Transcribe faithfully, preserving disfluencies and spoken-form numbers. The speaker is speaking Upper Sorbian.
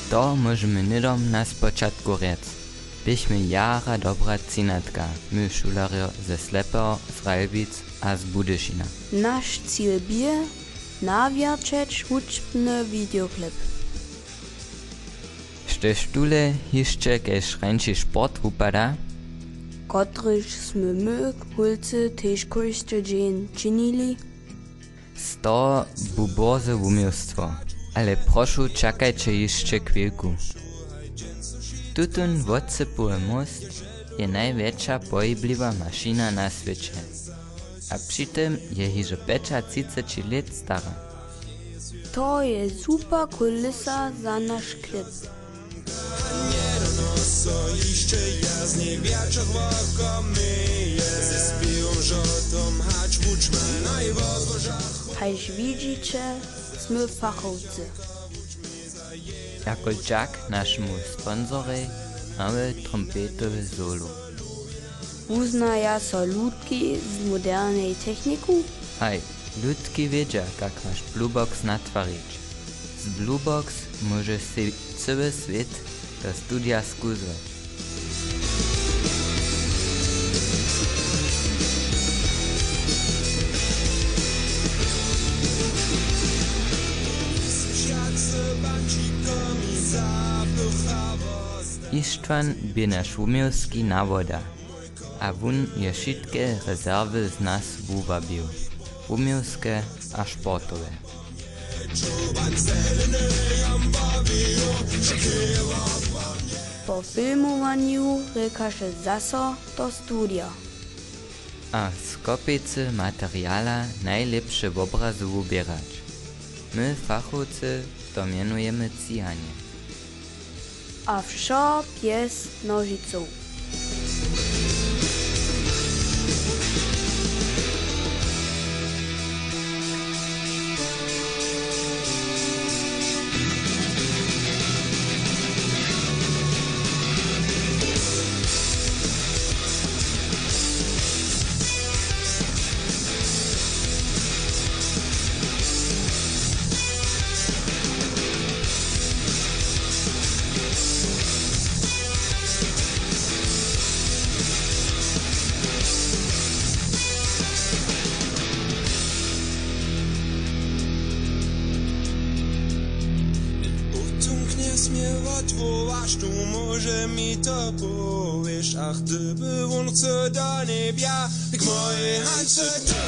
To móžemy hnydom na spočatku rjec. Běchmy jara dobra třinatka, my šulerjo ze Slepeho, z Ralbic a z Budyšina. Naš cil bě nawjerćeć wučbny wideoklip. Štož tule hišće kaž rańši sport wupada? Kotryž smy my, Hólcy, tež kóždy dźeń činili. Z toho bu bórze wuměłstwo, ale prošu, čakajće hišće chwilku. Tutón wotsypowy móst je najwjetša pohibliwa mašina na swěće. A při tym je hižo pjećatřiceći lět stara. To je super kulisa za naš klip. Kaž widźiće, smy fachowcy. Jako dźak našemu sponsorej mamy trompetowe solo. Wuznaja so ludki z modernej techniku? Haj, ludki wědźa, kak maš Bluebox natwarić. Z Bluebox móžeš sej cyły swět do studija skuzłać. Istwan bě naš wuměłski nawoda. A wón je wšitke rezerwy z nas wuwabił, wuměłske a sportowe. Po filmowanju rěkaše zaso do studija. A z kopejcy materiala najlěpše wobrazy wuběrać. My fachowcy to mjenujemy třihanje. A wšo bjez nožicow. Potom knjez mje wotwołaš, tu móže mi to powieš, ach dyby wón chce do njebja, k mojej hańce to